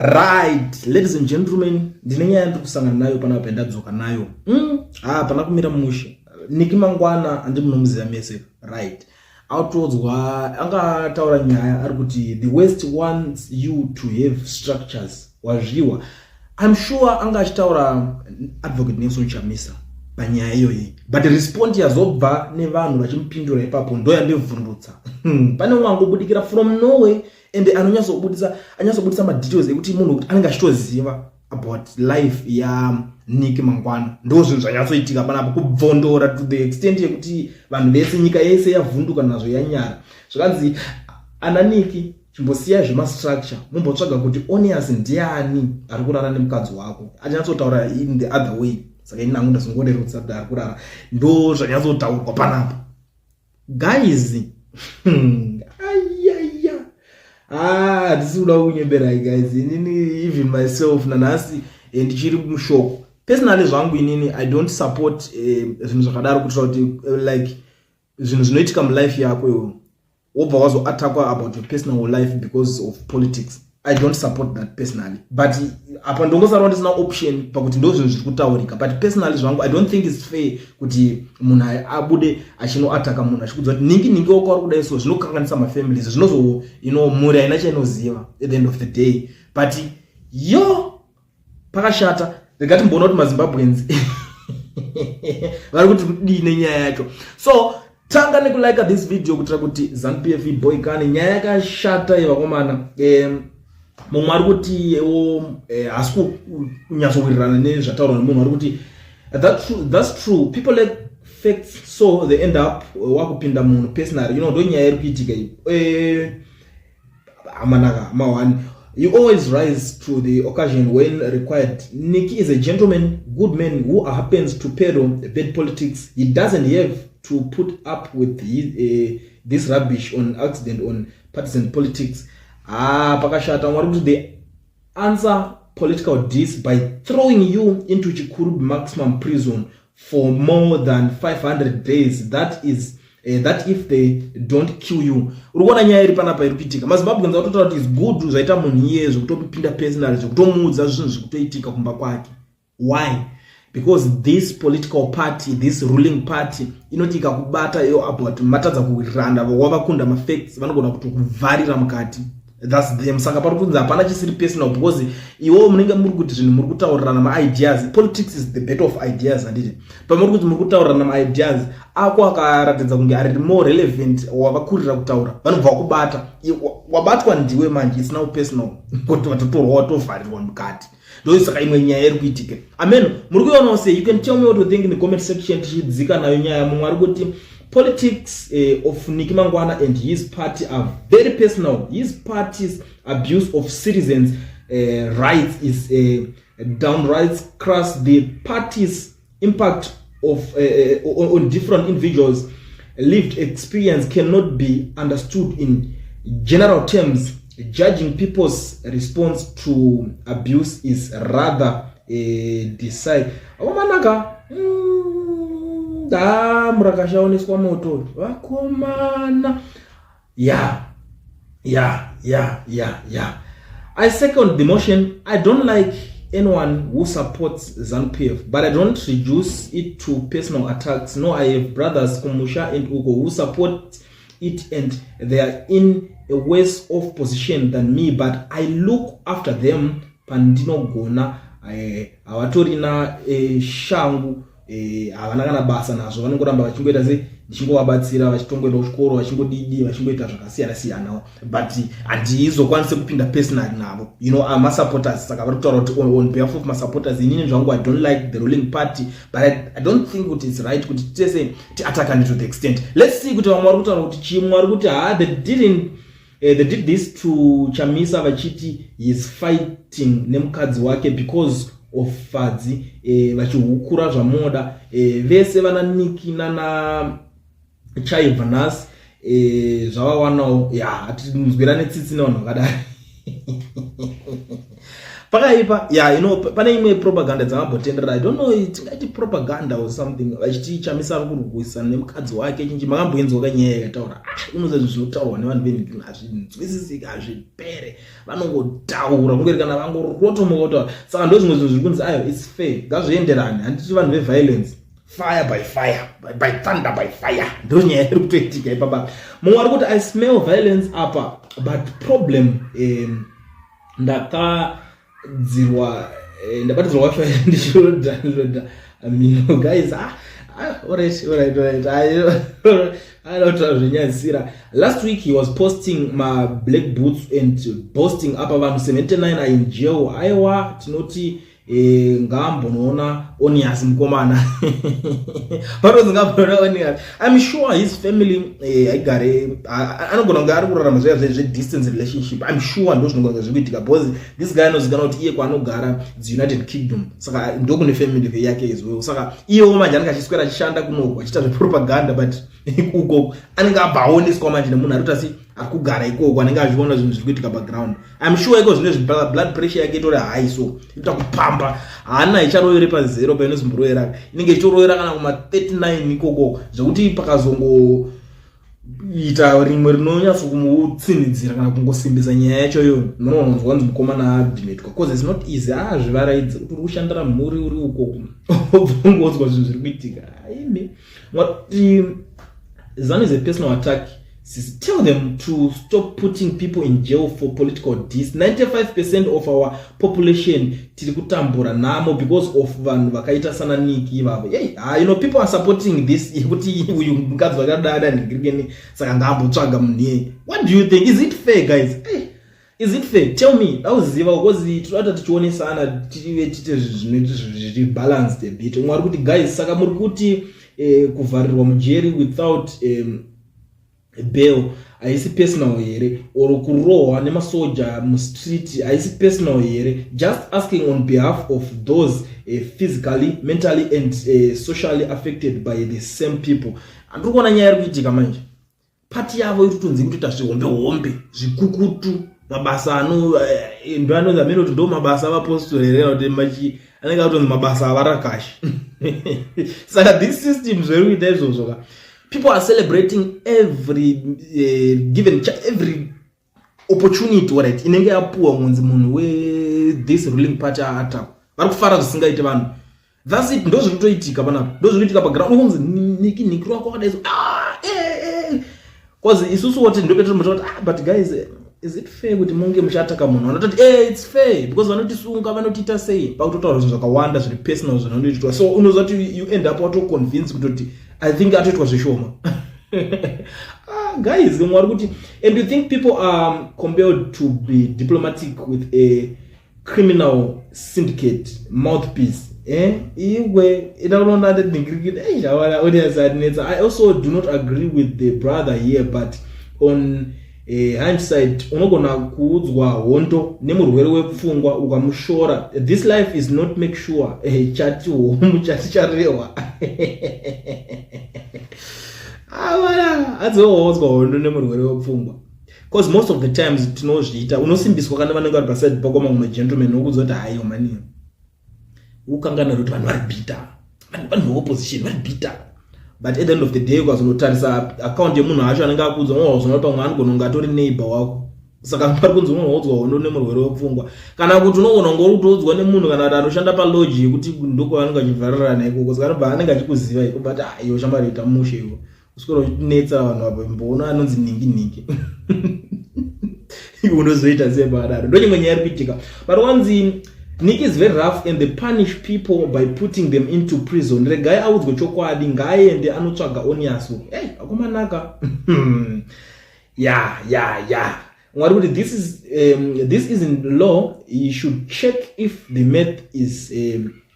Right, ladies and gentlemen, ndine nyaya ndiri kusangana nayo panapa yandadzoka nayo. Ah, pana kumira mushe. Niki Mangwana andi munomuziva mese, right? Autodzwa angataura nyaya ari kuti the West wants you to have structures. Wazviwa. I'm sure anga achitaura Advocate Nelson Chamisa panyaya iyoyi, but respond yazobva nevanhu vachimupindura ipapo ndo yandivhundutsa. Pane umwe angobudikira from nowhere and anonyatsobudisa madetails ekuti munhu kuti anenge achitoziva about life yaNick Mangwana. Ndo zvinhu zvanyatsoitika panapa, kubvondora to the extent yekuti vanhu vese, nyika yese yavhunduka nazvo, yanyara. Zvakanzi, ana Niki, chimbosiyai zvemastructure, mumbotsvaga kuti Onias ndiani ari kurara nemukadzi wako. Achinyatsotaura in the other way, saka ini nangu ndazongorerutsa kuti ari kurara. Ndo zvanyatsotaurwa panapa, guys. Ayaya, ah, hatisi kuda kunyeberai, guys. Inini, even myself, nanhasi ndichiri mushoko. Personally zvangu inini, I don't support zvinhu zvakadaro, kuitira kuti like zvinhu zvinoitika mulife yako iwe wobva wazoattackwa about your personal life because of politics. I don't support that personally, but apa ndongosarawo ndisina option pakuti ndo zvinhu zviri kutaurika. But personally zvangu, I don't think it's fair kuti munhu abude achinoattacka munhu achikudza kuti ningi ningi wako ari kudai. So zvinokanganisa mafamilies, zvinozo mhuri haina chainoziva at the end of the day. But yo, pakashata. Rega timboona kuti maZimbabweans vari kuti kudii nenyaya yacho. So tanga nekulike this video kuitira kuti ZANU PF iboikane. Nyaya yakashata yevakomana. Mumwe ari kuti wo haasi kunyatsowirirana nezvataurwa nemunhu ari kuti that's true, people like facts, so they end up wakupinda munhu personally. Ndo nyaya iri kuitika iyi. Amanaka mawani. You always rise to the occasion when required. Nikki is a gentleman, good man who happens to peddle bad politics. He doesn't have to put up with this rubbish on accident on partisan politics. Ah, pakashata. Mwari kuti they answer political dis by throwing you into Chikurubi maximum prison for more than 500 days. That is that if they don't kill you. Uri kuona nyaya iri panapa iri kuitika. MaZimbabweans atotaura kuti is good zvaita munhu iye zvekutopinda personal, zvekutomuudza zvinhu zvekutoitika kumba kwake. Why? Because this political party, this ruling party, inoti ikakubata iyo about matadza kuwirirana, wavakunda mafacts, vanogona kutokuvharira mukati. That's them. Saka pari kunzi hapana chisiri personal because iwo munenge muri kuti zvinhu muri kutaurirana maideas. Politics is the battle of ideas, handiti? Pamuri kuti muri kutaurirana maideas ako akaratidza kunge ari more relevant, wavakurira kutaura, vanobva vakubata. Wabatwa ndiwe manje. It's now personal kuti vatotorwa, watovharirwa mukati. Ndosaka imwe nyaya iri kuitika. Amen. Muri kuionawo sei? You can tell me what you think in the comment section. Tichidzika nayo nyaya, mumwe ari kuti politics of Niki Mangwana and his party are very personal. His party's abuse of citizens' rights is downright crass. The party's impact of on different individuals' lived experience cannot be understood in general terms. Judging people's response to abuse is rather decide. Vakomanaka, ndamurakashaoneswa moto, vakomana. Yeah. I second the motion. I don't like anyone who supports ZANU PF, but I don't reduce it to personal attacks. No, I have brothers kumusha and uko who support it and they are in a worse off position than me, but I look after them pandinogona. Havatorina shangu, havana kana basa nazvo, vanongoramba vachingoita se ndichingovabatsira, vachitongoenda kuchikoro, vachingodidi, vachingoita zvakasiyana siyanawo, but handizokwanisi kupinda personally navo. Amasupporters, saka vari kutaura kuti on behalf of masupporters, inini zvangu I don't like the ruling party, but I don't think kuti it's right kuti tese tiattackane to the extent. Let's see kuti vamwe vari kutaura kuti chimwe vari kuti ha, they didn't they did this to Chamisa vachiti he is fighting nemukadzi wake because of Fadzi, vachihukura zvamoda. Vese vana Niki nana Chaibva nhasi zvavawanawo. Ya, hatinzwira netsitsi nevanhu vakadai. Pakaipa ya, pane imwe propaganda dzakambotenderera. I don't know, tingaiti propaganda or something, vachiti Chamisa ari kurwisana nemukadzi wake chinji. Makamboinzwa kanyaya yakataura? Ah, unoza zvinhu zvinotaurwa nevanhu venhikini hazvinzwisisiki, hazvipere. Vanongotaura kungeri kana vangorotomoka kutaura. Saka ndo zvimwe zvinhu zviri kunzi ayo, it's fair, ngazvienderane. Handiti vanhu veviolence, fire by fire, by thunder, by fire. Ndo nyaya iri kutoitika ipapa. Mumwe ari kuti, "I smell violence apa, but problem ndakadzirwa, ndabatidzirwa WiFi ndichidownloada mino." Guys, ah, ah, alright, anotaura zvenyadzisira. Last week he was posting mablack boots and boasting. Apa vanhu 79 are in jail. Aiwa, tinoti ngaambonoona Onias mukomana, panozi ngaambonoona Onias. I'm sure his family haigare, anogona kunge ari kurarama zviya zvedistance relationship. I'm sure ndo zvinogona kunge zviri kuitika, because this guy anozikanwa kuti iye kwaanogara the United Kingdom, saka ndokune family yake as well. Saka iyewo manje anenge achiswera achishanda kunoku, achiita zvepropaganda, but uko anenge abva aoneswa manje nemunhu ari kuti asi ari kugara ikoko, anenge achiona zvinhu zviri kuitika background. I'm sure iko zvine blood pressure yake itori high, so ita kupamba. Haana icharovere pazero painozomborovera, inenge ichitorovera kana kuma39 ikoko, zvekuti pakazongo ita rimwe rinonyatso kumutsinhidzira kana kungosimbisa nyaya yacho iyoyo, munonzwa kunzi mukomana aadmitwa, 'cause it's not easy. Azvivaraidzi kuti uri kushandira mhuri uri uko, obvongodzwa zvinhu zviri kuitika. Aimi ZANU is a personal attack. Tell them to stop putting people in jail for political dis. 95% of our population tiri kutambura nhamo because of vanhu vakaita sanaNiki ivavo. Hey, ah, people are supporting this yekuti uyu mukadzi vakadada ndigirikeni, saka ngaambotsvaga munhu iyeye. What do you think? Is it fair, guys? Hey, is it fair? Tell me, auziva, because tinoda tichionesana, tive tiite zvinoiti zviri balanced a bit. Umwe ari kuti, "Guys, saka muri kuti kuvharirwa mujeri without bail haisi personal here, or kurohwa nemasoja mustreet haisi personal here? Just asking on behalf of those physically, mentally and socially affected by the same people." Handiri kuona nyaya iri kuitika manje. Pati yavo iri kutonzi kutoita zvihombe hombe, zvikukutu, mabasa ano ndo anonzi amene kuti ndo mabasa avapostori here, kana kuti machi anenge akutonzi mabasa avarakashi. Saka this system zveri kuita izvozvo ka, people are celebrating every given every opportunity, right, inenge yapuwa kunzi munhu wethis ruling party aatakwa. Vari kufara zvisingaiti vanhu. That's it, ndo zviri kutoitika panapa, ndo zviri kuitika paground. Ukunzi Niki, Niki wako wakadai so, ah, eh, eh. 'Cause isusu woti ndopetinombota kuti, "Ah, but guys, is it fair kuti munge muchataka munhu?" Vanototi, "It's fair because vanotisunga, vanotiita sei?" Pakutotaura zvinhu zvakawanda zviri personal zvinotoitwa. So unoziva kuti you end up watoconvince kutoti I think atoitwa zvishoma. Ah, guys, mwari kuti, "And you think people are compelled to be diplomatic with a criminal syndicate mouthpiece?" Eh, iwe inoona ndingirikiti. "I also do not agree with the brother here, but on hindsight unogona kuudzwa hondo nemurwere wepfungwa ukamushora. This life is not make sure. Chati homu chati charehwa avana adziwohodzwa hondo nemurwere wepfungwa, because most of the times tinozviita unosimbiswa kana vanenge vari paside pako, mamwe magentleman, nokuudza kuti haiwa mani, ukangana kuti vanhu vari bitter, vanhu veopposition vari bitter. But at the end of the day, ukazonotarisa account yemunhu acho anenge akuudza, unozoona pamwe anogona kunge atori neighbor wako. Saka pari kunzi unoudzwa hondo nemurwere wepfungwa, kana kuti unogona kunge uri kutoudzwa nemunhu kana kuti anoshanda palodge yekuti ndokwavanenge vachivharirana ikoko. Saka anobva anenge achikuziva iko, but ah, iwe shamwari, ita mushe iwo, uswera uchinetsa vanhu apa, mboona anonzi ningi ningi, iwe unozoita sei pakadaro? Ndo chimwe nyaya iri kuitika. But wanzi, "Nick is very rough and they punish people by putting them into prison. Regai audzwe chokwadi, ngaaende anotsvaga Oniaso." Hey, akomanaka, ya. Mwari kuti, This isn't law. He should check if the math is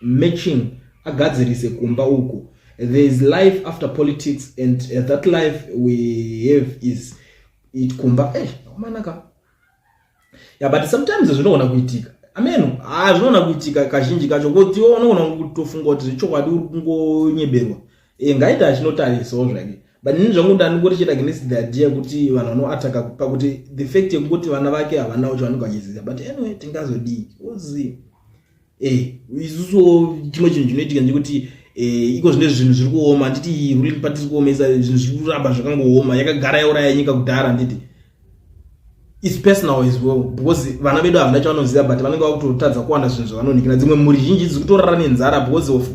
matching. Agadzirise kumba uku. There is life after politics and that life we have is it kumba." Hey, akomanaka. Yeah, but sometimes zvinogona kuitika ameno. Ah, zvinogona kuitika kazhinji kacho kuti iwe unogona kutofunga kuti zvechokwadi uri kungonyeberwa. Ngaita achinotarisawo zvake, but inini zvangu ndandingori chete against the idea kuti vanhu vanoataka, pakuti the fact yekungoti vana vake havanawo chavanenge vachiziva. But anyway, tingazodii? Because isusuwo chimwe chinhu chinoitika ndechekuti iko zvine zvinhu zviri kuoma, handiti? Ruling party iri kuomesa zvinhu, zviri kuramba zvakangooma, yakagara yauraya nyika kudhara, handiti? It's personal as well, because vana vedu havana chavanoziva, but vanenge vakutotadza kuwana zvinhu zvavanonikira. Dzimwe mhuri zhinji dziri kutorara nenzara because of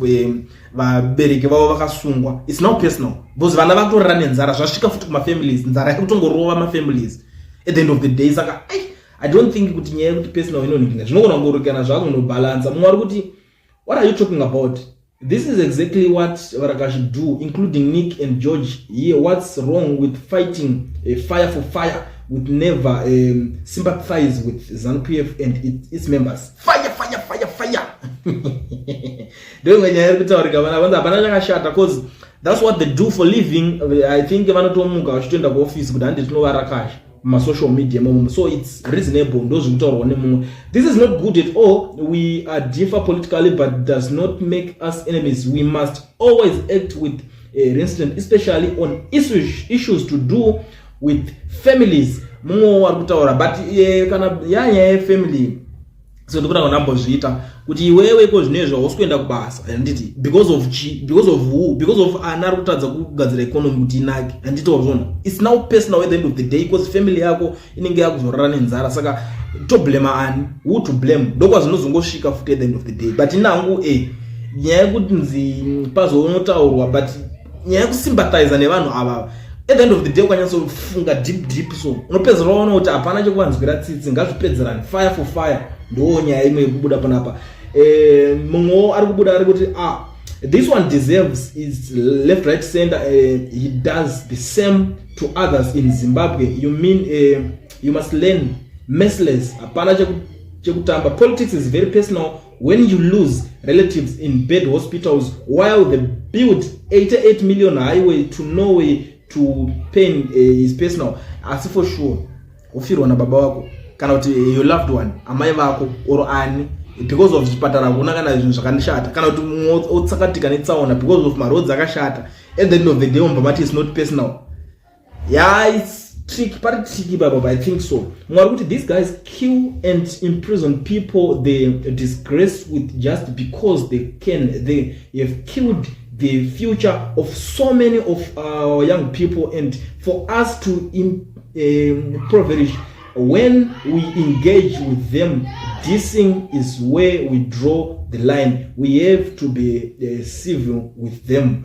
vabereki vavo vakasungwa. It's now personal because vana vakutorara nenzara. Zvasvika futi kumafamilies, nzara yakutongorova mafamilies at the end of the day. Saka ai, I don't think kuti nyaya yekuti personal inonikira, zvinogona kungorukana zvakunobhalansa. Mumwe ari kuti, "What are you talking about? This is exactly what Varakashi do, including Nick and George here. What's wrong with fighting a fire for fire? With never sympathize with ZANU-PF and its members." Fire, fire, fire, fire. Ndoimwe nyaya iri kutaurika. Vana vanzi hapana chakashata, 'cause that's what they do for living. I think vanotomuka vachitoenda kuofisi kuti handi tinovarakasha mumasocial media momo, so it's reasonable. Ndo zviri kutaurwa nemumwe. "This is not good at all. We are differ politically, but does not make us enemies. We must always act with restraint, especially on issues to do with families." Mumwewo ari kutaura, but kana yanyaya yefamily, so ndikuda ndambozviita kuti iwewe iko zvinezvi hausi kuenda kubasa, handiti? Because of chi? Because of who? Because of ana ari kutadza kugadzira economy kuti inake, handiti? Wazvona, it's now personal at the end of the day, because family yako inenge yakuzorara nenzara. Saka toblame ani? Who to blame? Ndokwazvinozongosvika futi at the end of the day. But inangu nyaya yekuti nzi pazonotaurwa, but nyaya yekusympathiza nevanhu ava, at the end of the day, ukanyatsofunga deep deep so, unopedzera waona kuti hapana chekuvanzwira tsitsi. Ngazvipedzerani, fire for fire. Ndo nyaya imwe yekubuda panapa. Mumwewo ari kubuda ari kuti, "Ah, this one deserves is left, right, center. He does the same to others in Zimbabwe. You mean you must learn merciless. Hapana chekutamba. Politics is very personal when you lose relatives in bad hospitals while they build 88 million highway to nowhere to pain is personal." Asi for sure ufirwa nababa wako kana kuti your loved one, amai vako or ani, because of zvipatara hakuna kana zvinhu zvakandishata, kana kuti mumwe otsakatika netsaona because of maroads akashata, at the end of the day umbva mati it's not personal. Yeah, it's trick, pari tricky baba, I think so. Mumwe ari kuti, "These guys kill and imprison people they disgrace with just because they can. They have killed the future of so many of our young people, and for us to impoverish when we engage with them, dissing is where we draw the line. We have to be civil with them."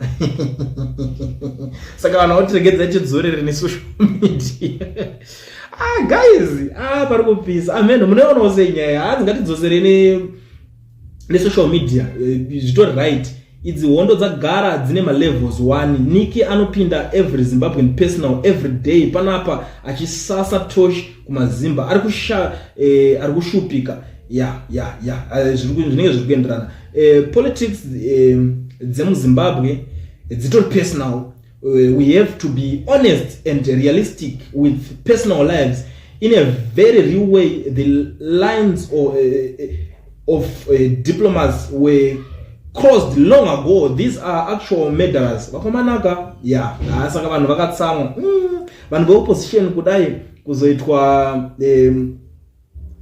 Saka vanhu vautiregedza chidzorere nesocial media. Ah guys, ah, pari kupisa amen. Munoionawo sei nyaya? Hanzi ngatidzosere nesocial media. Zvitori right. Idzi hondo dzagara dzine malevels 1. Niki anopinda every Zimbabwean personal every day panapa achisasa tosh kumazimba ari kusha ari kushupika. Ya, zvinenge zviri kuenderana. Politics dzemuZimbabwe dzitori personal. We have to be honest and realistic with personal lives in a very real way. The lines of diplomats were crossed long ago. These are actual murderers, vakomanaka. Ya, saka vanhu vakatsamwa. Vanhu veopposition kudai kuzoitwa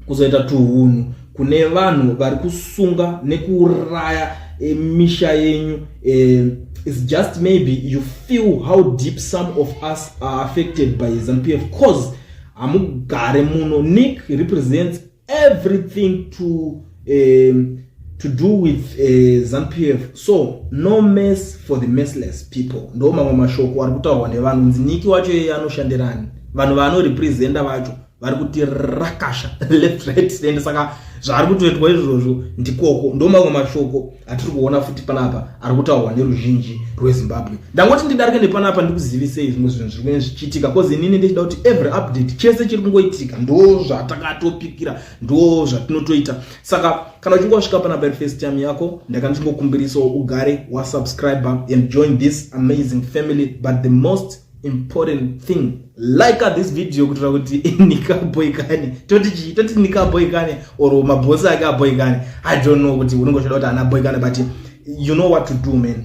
kuzoita tuhunhu kune vanhu vari kusunga nekuuraya misha yenyu. It's just maybe you feel how deep some of us are affected by ZANU-PF, 'cause hamugare muno. Nick represents everything to do with ZANU-PF, so no mess for the merciless people." Ndo mamwe mashoko ari kutaurwa nevanhu. Kunzi Niki wacho iye anoshandirani? Vanhu vaanorepresenta vacho vari kuti rakasha left, right, center. Saka zvaari kutoitwa izvozvo ndikoko. Ndo mamwe mashoko atiri kuona futi panapa ari kutaurwa neruzhinji rweZimbabwe. Ndangoti ndidarike nepanapa ndikuzivisei zvimwe zvinhu zviri kunge zvichiitika, 'cause inini ndichida kuti every update, chese chiri kungoitika, ndo zvatakatopikira, ndo zvatinotoita. Saka kana uchinge wasvika panapa iri first time yako, ndaka ndichingokumbirisawo ugare wasubscribe and join this amazing family. But the most important thing, like this video kuitira kuti nikaboikane. Toti chii? Toti nikaboikane or mabhosi ake aboikane? I don't know kuti unenge uchida kuti ana boikane, but you know what to do, man.